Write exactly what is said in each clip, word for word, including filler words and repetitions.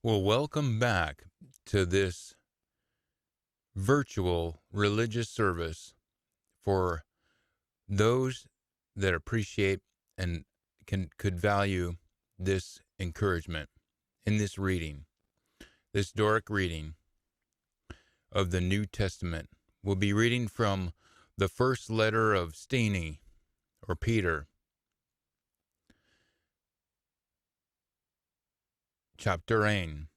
Well, welcome back to this virtual religious service for those that appreciate and can, could value this encouragement in this reading, this Doric reading of the New Testament. We'll be reading from the first letter of Steenie, or Peter, chapter ane.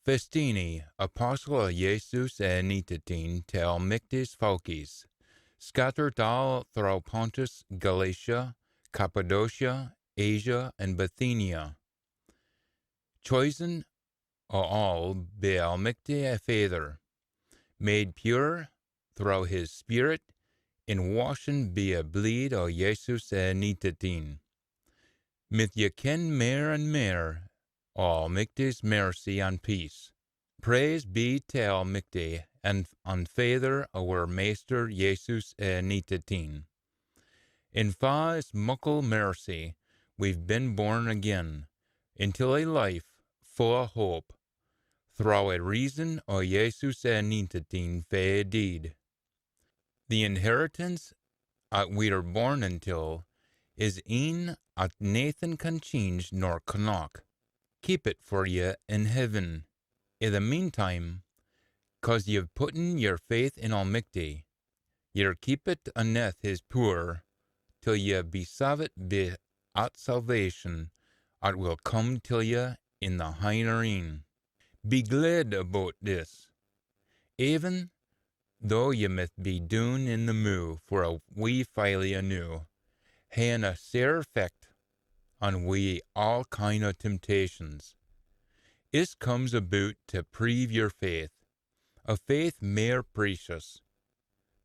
Fae Steenie, apostle o Jesus e Anintit Een, till Almichty's fowkies, scattered aa throwe Pontus, Galatia, Cappadocia, Asia, and Bithynia, choisen o aul bi Almichty e Faither, made pure throwe his Spirit, in washin bi e bleed o Jesus e Anintit Een. Mith ye ken mair and mair o Almichty's mercy and peace. Praise be till Almichty and, and Faither o oor Maister Jesus e Anintit Een. In fa his muckle mercy we've been born again, intil a life fu o hope, throwe e risin o Jesus e Anintit Een fae e deid. The inheritance at we're born intil is een at naething can change nor knock. Keep it for ye in heaven. I the meantime, cause ye've putten yer faith in Almichty, ye're keepit aneth his pooer, till ye be savit bi at salvation at will come till ye in the hinner een. Be gled aboot this, even though ye mith be doon in the moo for a wee file eenoo, haein a sair fecht on wi aa kind o temptations. Is comes aboot tae prove yer faith, a faith mair precious,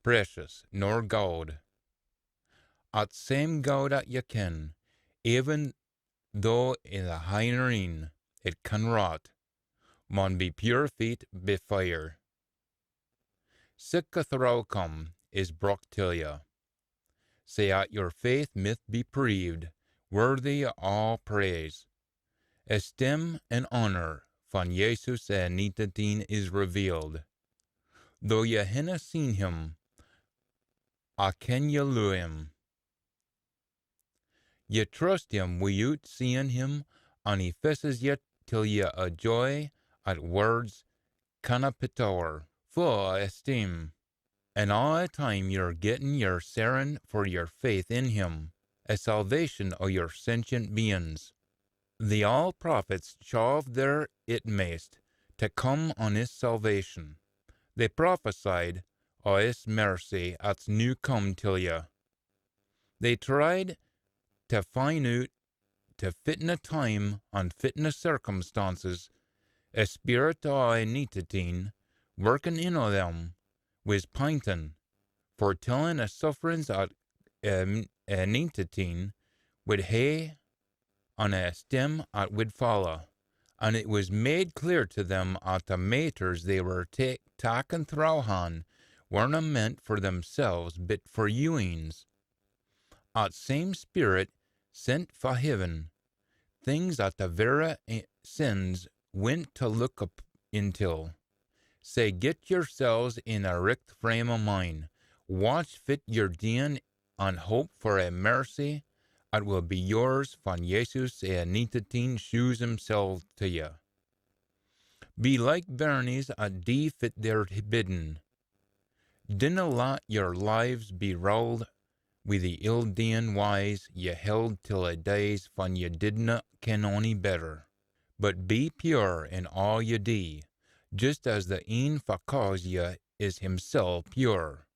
precious nor gowd. At same gowd at ye ken, even though i the hinner een it can rot, maun be purifiet bi fire. Sic a throwcome is brocht till ye, sae at yer faith mith be preeved, worthy o aa praise. Esteem and honour fan Jesus e Anintit Een is revealed. Though ye hinna seen him, I ken ye loo him. Ye trust him wi'oot seein him, and he fesses ye till ye a joy at words canna pit ower, fu o esteem. And aa e time ye're gettin yer sairin for yer faith in him, a salvation o yer sentient beings. The aul prophets chaaved their itmaist tae come on is salvation. They prophesied o is mercy at's noo come till ye. They tried tae find oot tae fitna time and fitna circumstances, a spirit o e Anintit Een workin in o them wis pintin, foretellin e sufferins at e Anintit Een wid hae and e esteem at wid follow. And it wis made clear tae them at e maitters they were ta-, takkin throwe han werena meant for themsels, bit for you eens. At same spirit sent fae heaven things at e verra e-, sins wint tae look up intil. Sae get yersels in a richt frame o mind, watch fit ye're deein, and hope for e mercy at will be yours fan Jesus e Anintit Een shews himsel tae ye. Be like bairnies at dee fit they're bidden. Dinna lat yer lives be rowled wi the ill-deein wyes ye held till e days fan ye didna ken ony better, but be pure in aa ye dee, jist as the een fa caas ye is himsel pure.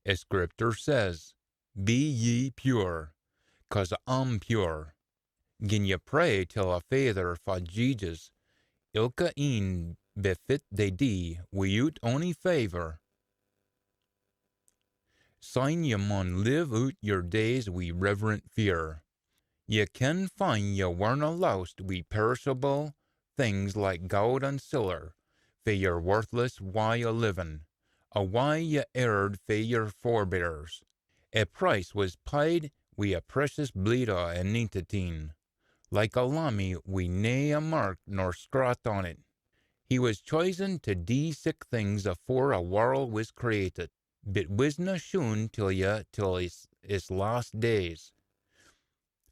E Scriptur says, "Be ye pure, cause A'm pure." Gin ye pray till e Faither fa jeedges ilka een bi fit they dee wi'oot ony favour, syne ye maun live oot yer days wi reverent fear. Ye ken fine ye werena lowsed wi perishable things like gowd and siller, fae yer worthless wye o livin, a wye ye heired fae yer forebears. A price wis peyed wi e precious bleed o e Anintit Een. like a lammie wi nae a mark nor scrat on it. He wis chosen tae dee sic things afore a warl wis creatit, but wisna shown till ye till is, is last days.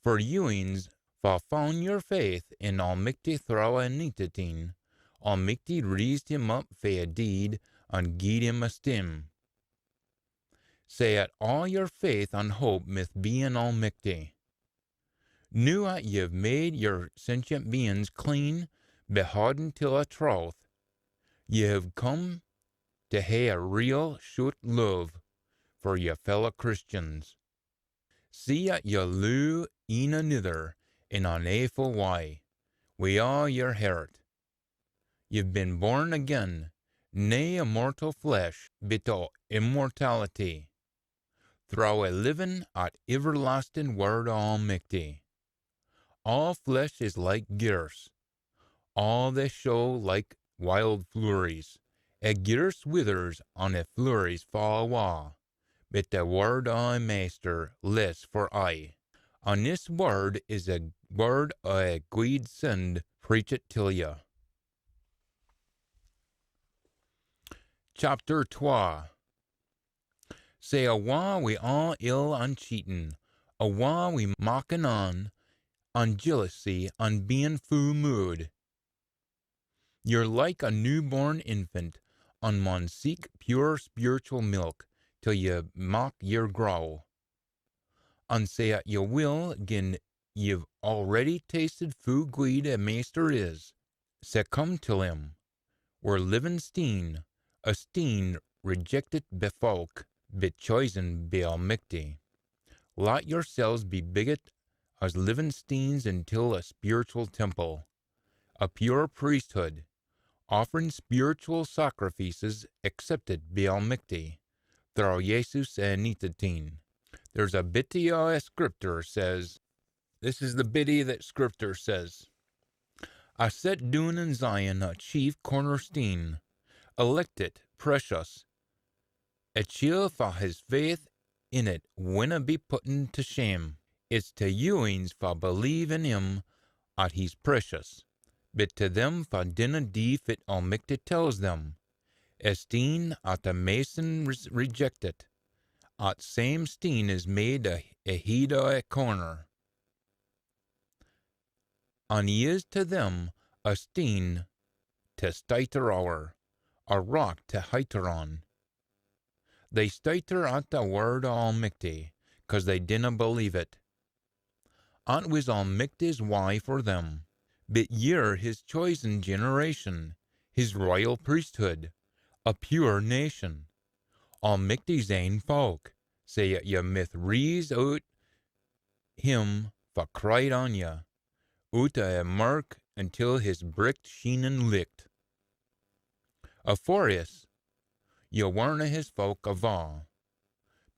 For you eens, fa found your faith in Almichty throwe a Anintit Een, Almichty raised him up fae a deid an gied him esteem. Sae at aa your faith an hope mith be in Almichty. Noo at ye've made your sentient beings clean, behauden till a troth, ye have come tae hae a real shut love for your fellow Christians. See at ye loo een anither in an awfu wye, wi aa your hert. Ye've been born again, nae o mortal flesh, but o immortality, throwe a livin at iverlastin word o Almichty. Aa flesh is like girse, aa they show like wild flooeries. A girse withers an a flooeries fa awa, but the word o a Maister lasts for aye. An this word is a word o a gweed send preached till ye. Chapter twa. Sae awa wi aa ill an cheatin, awa wi mockin on, an jealousy, an bein fu mood. Ye're like a new-born infant, an maun seek pure spiritual milk till ye mak yer grow. An sae at ye will, gin ye've already tasted fu gweed a Maister is. Sae come till him. We're livin steen, a steen rejected bi folk, but chosen bi Almichty. Lat yourselves be biggit as livin steens until a spiritual temple, a pure priesthood, offering spiritual sacrifices accepted bi Almichty, through Jesus a Anintit Een. There's a bittie o a scripture says, this is the bittie that scripture says, I set doon in Zion a chief corner steen, elected, precious, a chiel fa his faith in it winna be putten to shame. It's to you eens fa believe in him at he's precious, but to them fa dinna dee fit Almichty tells them, a steen at a mason res- rejected, at same steen is made a, a heid o a corner. An he is to them a steen to styter ower, a rock to hyter on. They styter at the word o Almichty, cause they dinna believe it. At wis Almichty's wye for them, but ye're his chosen generation, his royal priesthood, a pure nation, Almichty's ain folk, sae at ye mith reese oot him fa cried on ye, oot o a mirk until his bricht sheenin licht. Afore is, ye warna his folk ava,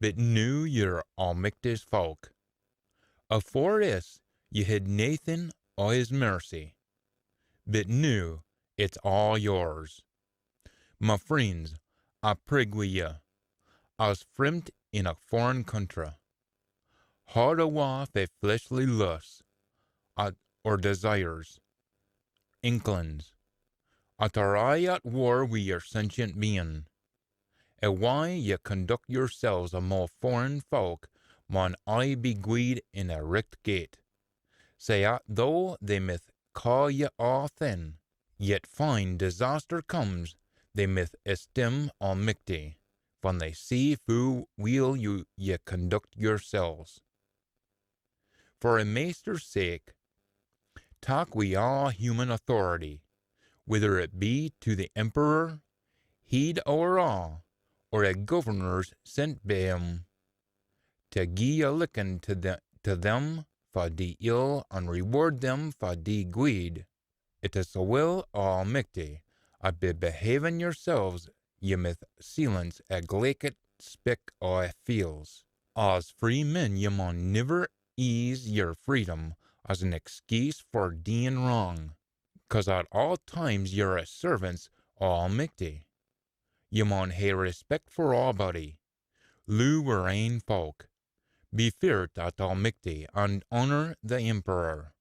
but noo ye're Almichty's folk. Afore is, ye hid naething o his mercy, but noo it's aa yours. Ma freens, I prig wi ye, as fremt in a foreign country, haud awa fae fleshly lusts, at, or desires, inklins, at are aye at war wi yer sentient bein. A wye ye conduct yourselves amo foreign folk maun aye be gweed in a richt gait, sae at though they mith caa ye aa then, yet fine disaster comes, they mith esteem Almichty, fan they see foo weel you ye conduct yourselves. For a Maister's sake, tak wi aa human authority, whether it be to the emperor, heid ower aa, or a governors sent bi him, to gie a lickin to, the, to them fa dee ill an reward them fa dee gweed. It is the will o Almichty, at bi behavin yourselves ye mith silence a glaikit spik o a feels. As free men ye maun niver eese yer freedom as an excuse for deein wrang, cause at aa times ye're a servants o Almichty. Ye maun hae respect for aabody, loo wir ain folk, be feart at Almichty, an honour the emperor.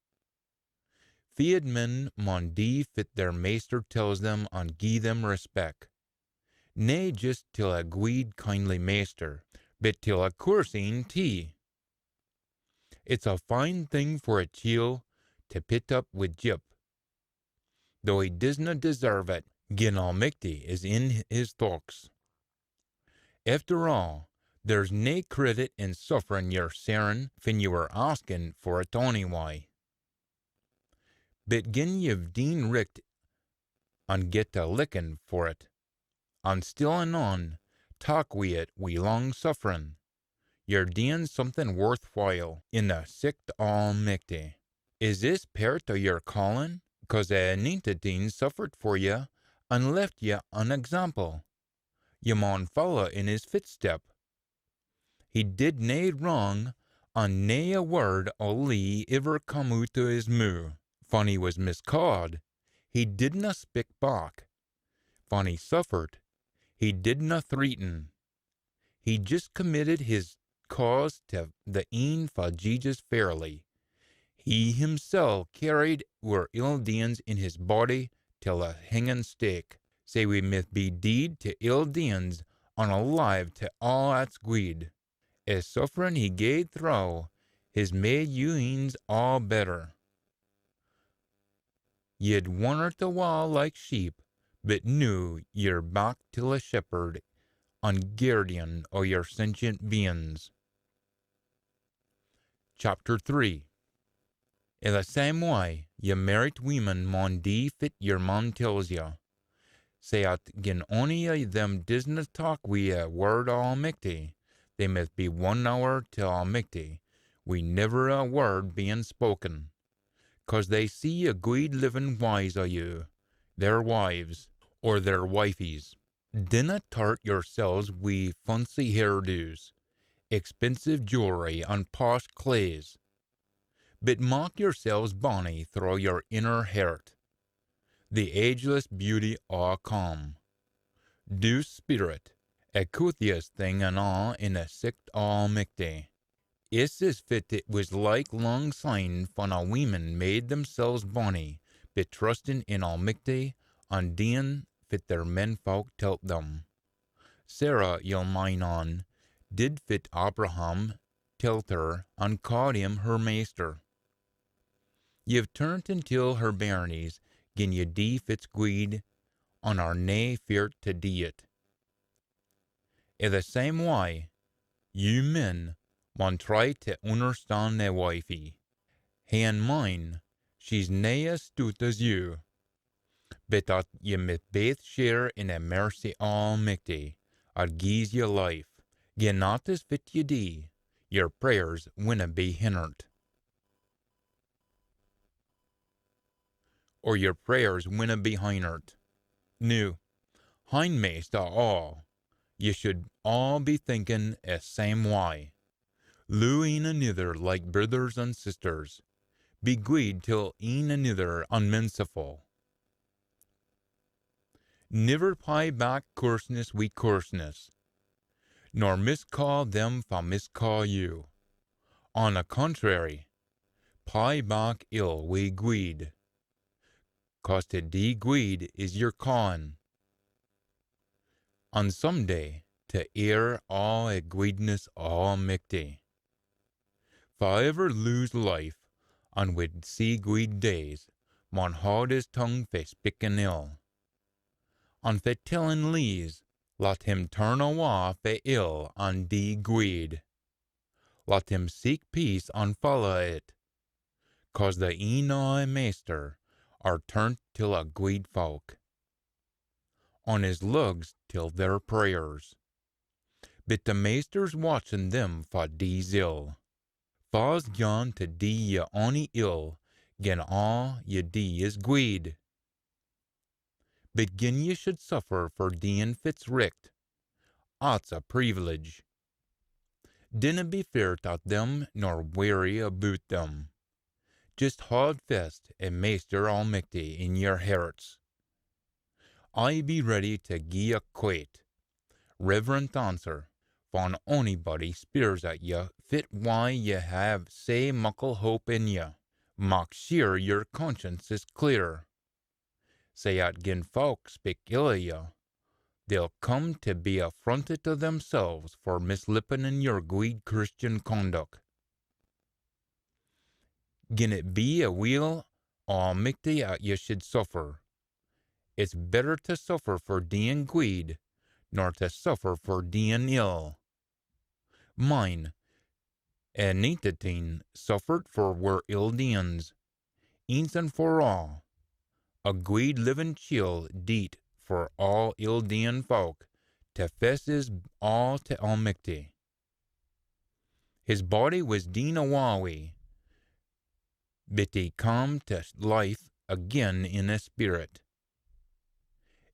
Fee'd men maun dee fit their maister tells them an gie them respec. Nae jist till a gweed kindly maister, but till a coorse een tee. It's a fine thing for a chiel tae pit up wi gyp, though he disna deserve it, gin Almichty is in his thochts. Efter aa, there's nae credit in sufferin yer sairin fin ye were askin for it onywye. But gin ye've deen richt an get a lickin for it, an still an on tak wi it wi lang sufferin, ye're deein something worthwhile in the sicht o Almichty. Is this pairt o yer callin? Cause a Anintit Een suffered for ye an left ye an example. Ye maun follow in his footstep. He did nae wrang, an nae a word o lee iver come oot o his moo. Fan he wis misca'd, he didna spik back. Fan he suffered, he didna threaten. He jist committed his cause tae the een fa jeedges fairly. He himsel cairried oor ill deeins in his body till a hingin stake, sae we mith be deid tae ill deeins an alive tae aa at's gweed. A sufferin he gaed throwe his made you eens aa better. Ye'd wannert awa like sheep, but noo ye're back till a shepherd an guardian o yer sentient beins. Chapter three. I the same wye, ye mairriet weemen maun dee fit yer man tells ye, sae at gin ony o them disna tak wi a word o Almichty, they mith be won ower till Almichty wi niver a word bein spoken, cause they see a gweed livin wyes o you, their wives, or their wifies. Dinna tart yersels wi fancy hairdos, expensive jewellery an posh claes, but mak yersels bonny throwe yer inner hert, the ageless beauty o a calm, douce spirit, a couthiest thing an aa in a sicht o Almichty. Is is fit it wis like lang syne fan a weemen made themsels bonny, bi trustin in Almichty an deein fit their menfolk telt them. Sarah, ye'll mind on, did fit Abraham telt her an caaed him her maister. Ye've turnt until her bairnies gin ye dee fit's gweed an are nae feart tae dee it. I the same wye, you men maun try tae unnerstan a wifie. Hae in mind, she's nae as stoot as you, but at ye mith baith share in a mercy o Almichty, at gies ye life. Gin at is fit ye dee, yer prayers winna be hinnert. Or yer prayers winna be hinnert. Noo, hinmaist o aa, ye should aa be thinkin a same wye. Loo een anither like brithers an sisters. Be gweed till een anither an mensefu. Niver pey back coorseness wi coorseness, nor miscaa them fa miscaa you. On a contrary, pey back ill wi gweed, cause tae dee gweed is yer caain, an some day tae heir aa a gweedness o Almichty. Fa iver loos life, an wid see gweed days, maun haud his tongue fae spikkin ill, an fae tellin lees. Lat him turn awa fae ill an dee gweed. Lat him seek peace an folla it, cause the een o a Maister are turnt till a gweed fowk, an his lugs till their prayers. Bit the Maister's watchin them fa dees ill. Fa's gaun tae dee ye ony ill, gin aa ye dee is gweed. Bit gin ye should suffer for deein fit's richt, at's a preevilege. Dinna be feart at them nor weary aboot them. Jist haud fest a Maister Almichty in yer herts. Aye be ready tae gie a quate, reverent answer, fan onybody speirs at ye fit wye ye hae sae muckle hope in ye, Mak sure your conscience is clear, sae at gin folk spik ill o you, they'll come tae be affronted o themselves for mislippenin your gweed Christian conduct. Gin it be a will o Almichty at you should suffer, it's better tae suffer for deein gweed nor tae suffer for deein ill. Mine, Anintit Een suffert for wir ill-deeins, eence an for aa. A gweed livin chiel deet for aa ill-deein fowk tae fess us aa tae Almichty. His body wis deen awa wi, bit he cam tae life again in a spirit.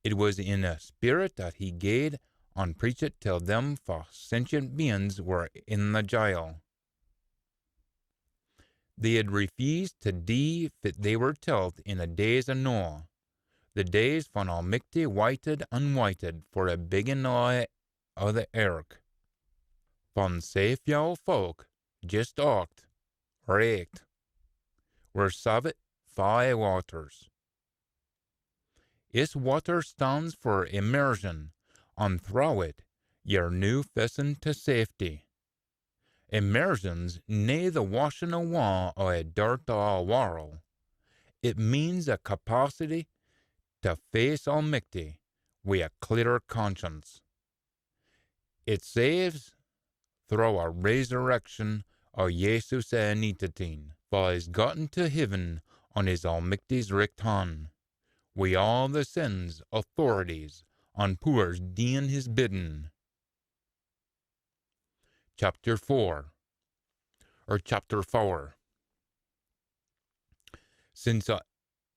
It wis in a spirit that he gaed an preached till them fa sentient beins were in the jile. They had refused tae dee fit they were telt in a days o Noah, the days fan Almichty waited an waited for a biggin o, o the ark. Fan sae fyow fowk, jist aucht, or aicht, were savit fae waters. Is water stands for immersion, an throwe it, ye're noo fessen tae safety. Immersion's nae the washin awa o a dirt o a warl. It means a capacity tae face Almichty wi a clear conscience. It saves throwe a resurrection o Jesus Anintit Een, fa is gotten tae heaven an is Almichty's richt han, wi aa the sins, authorities, an pooers deein his biddin. Chapter four, or chapter fower. Since a,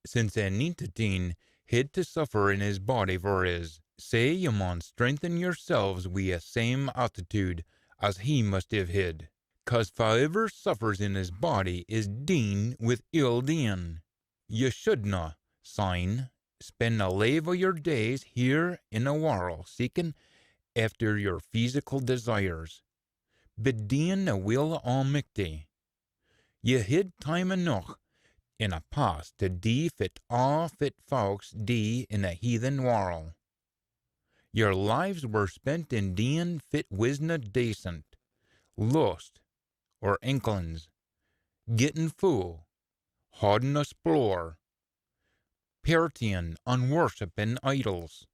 since Anintit Een hid tae suffer in his body for is, sae ye maun strengthen yourselves wi a same attitude as he must have hid. Cause faiver suffers in his body is deen wi ill-deein. Ye shouldna, syne, spend a lave o your days here in a warl seekin efter your physical desires, bit deein a will o Almichty. Ye hid time eneuch in a past tae dee fit aa fit fowks dee in a heathen warl. Your lives were spent in deein fit wisna dacent, lust, or inklins, gettin fou, haudin a splore, pairtyin an worshippin idols.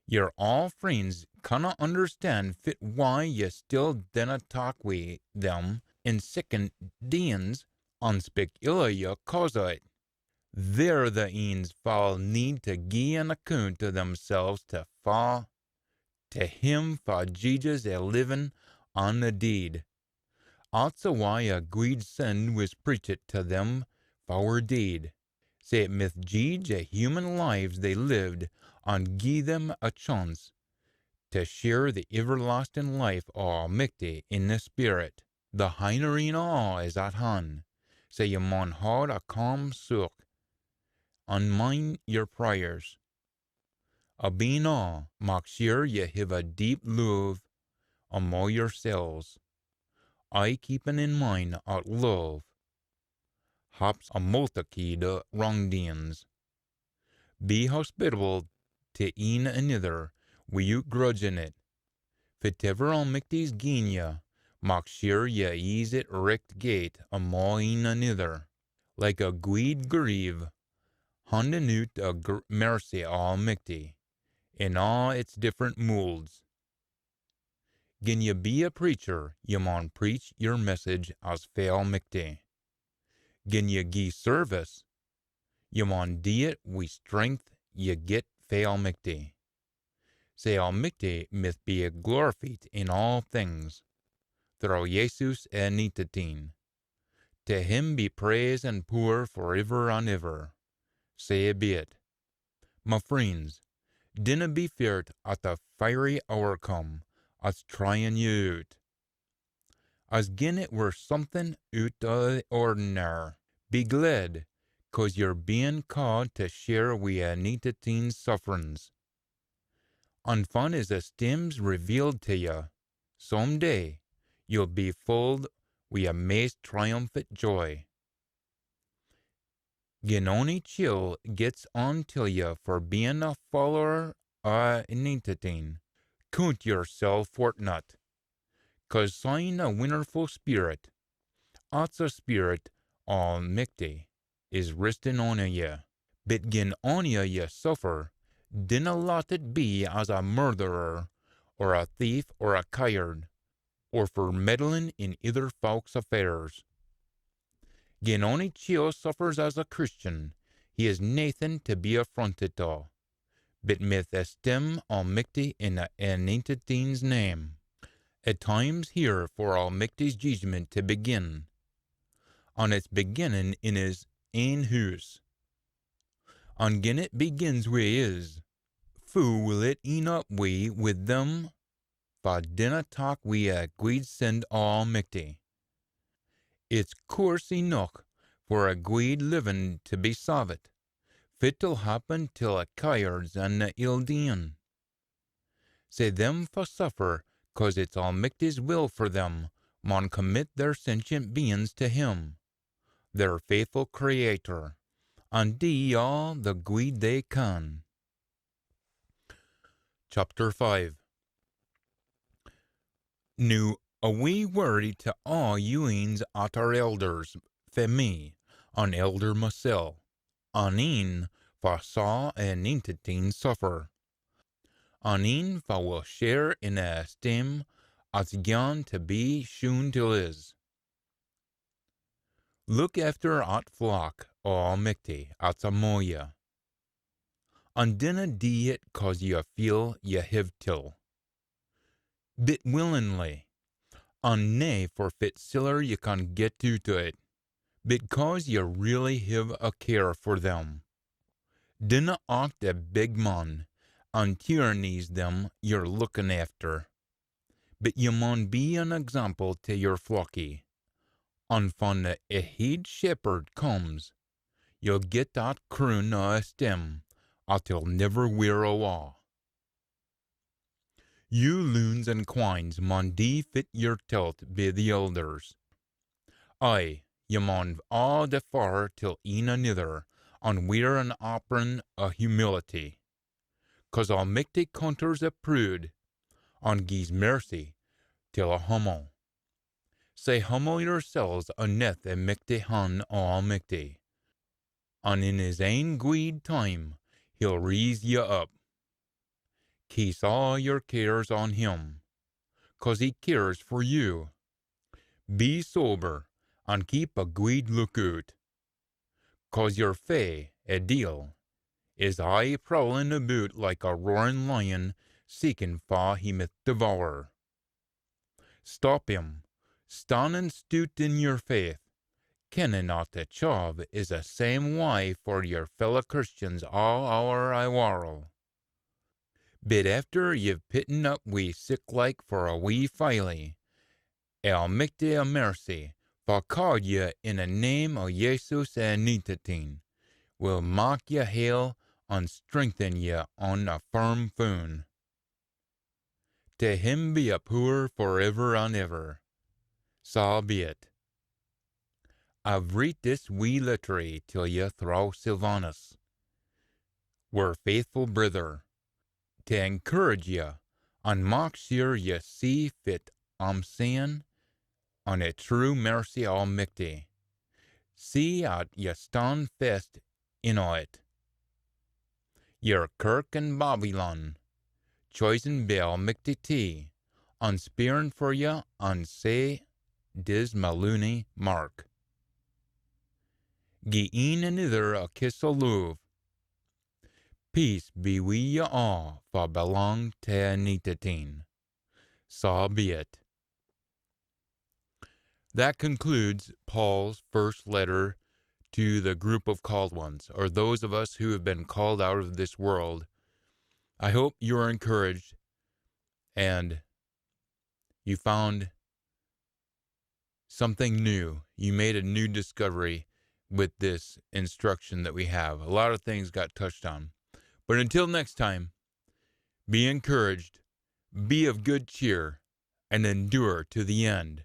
Your aul freens canna understand fit wye ye still dinna tak wi them in siccan deeins an spik ill o ye cause o it. They're the eens fa'll need tae gie an accoont o themselves tae fa, tae him fa judges a livin an the deid. At's a wye a gweed sin wis preached tae them fa were deid, sae it mith judge a human lives they lived an gie them a chance tae share the everlastin life o Almichty in the spirit. The hinnerein o aa is at han, sae ye maun haud a calm sough, an mind your prayers. Abeen aa, mak sure ye hiv a deep love amo yourselves, aye keepin in mind at love haps a multitude o wrangdeeins. Be hospitable tae een anither wi'oot grudgin it. Fitever Almichty's gien ye, mak sure ye eese it richt gate amo een anither, like a gweed grieve, handin oot a gr-, mercy o Almichty in aa its different moulds. Gin ye be a preacher, ye maun preach your message as fae Almichty. Gin ye gie service, ye maun dee it wi strength ye get fae Almichty, sae Almichty mith be glorifiet in aa things, throwe Jesus Anintit Een. Tae him be praise an pooer for iver an iver. Sae be it. Ma freens, dinna be feart at the fiery oor come at's tryin ye oot, as gin it were something oot o the ordinar. Be gled, cause ye're bein caad tae share wi Anintit Een's sufferins. An fan his esteem's revealed tae ye, some day ye'll be fulled wi a maist triumphant joy. Gin ony chiel gets on till ye for bein a follower o Anintit Een, coont yersel fortunate, cause syne a winnerfu spirit, at's a spirit o Almichty, is ristin on ye. But gin ony o ye suffer, dinna lat it be as a murderer, or a thief, or a coward, or for meddlin in ither folks' affairs. Gin ony chiel suffers as a Christian, he is naething tae be affrontit o, but mith esteem Almichty in a Anintit Een's name. A time's here for Almichty's jeedgement tae begin, an it's beginnin in his ain hoose. An gin it begins wi his, foo will it eyn up wi wi them fa dinna tak wi a gweed send o Almichty? It's coorse eneuch for a gweed livin tae be savit. Fit'll happen till a cowards an the ill-deein? Sae them fa suffer cause it's Almichty's will for them maun commit their sentient beins tae him, their faithfu Creator, an dee aa the gweed they can. Chapter five. Noo, a wee word tae aa you eens at are elders fae me, an elder masel, an een fa saw Anintit Een suffer, an een fa will share in a esteem at's gaun tae be shown till his. Look efter at flock o Almichty at's amo ye, an dinna dee it cause ye feel ye hiv till, but willinly, an nae for fit siller ye can get oot o it, but cause ye really hiv a care for them. Dinna act a big man, an tyrannise them ye're lookin efter, but ye maun be an example tae yer flockie, an fan the heid shepherd comes, ye'll get that croon o esteem at'll niver wear awa. You loons an quines maun dee fit ye're telt bi the elders. Ay, ye maun aa defer till een anither, an wear an apron o humility, cause Almichty conters a prood, an gies mercy till a hummle. Sae hummle yersels aneth a michty han o Almichty, an in his ain gweed time he'll reese ye up. Kees aa yer cares on him, cause he cares for you. Be sober, an keep a gweed look oot, cause yer fae, a deil, is aye prowlin aboot like a roarin lion, seekin fa he mith devour. Stop him, stannin stoot in yer faith, kennin at the chave is a same wye for yer fella Christians aa ower a warl. Bit efter ye've pitten up wi siclike for a wee filie, Almichty o mercy, fa caad ye in a name o Jesus Anintit Een, will mak ye hale an strengthen ye on a firm foon. Tae him be a pooer for ever an ever. Sae be it. I've writ this wee letterie till ye throwe Silvanus, wir faithfu brither, tae encourage ye, an mak sure ye see fit A'm sayin, an a true mercy o Almichty. See at ye stan fest in o it. Yer kirk in Babylon, choisen bi Almichty tee, an speirin for ye an sae dis ma loonie Mark. Gie een anither a kiss o love. Peace be wi ye aa fa belang tae Anintit Een. Sae be it. That concludes Paul's first letter to the group of called ones, or those of us who have been called out of this world. I hope you are encouraged and you found something new. You made a new discovery with this instruction that we have. A lot of things got touched on. But until next time, be encouraged, be of good cheer, and endure to the end.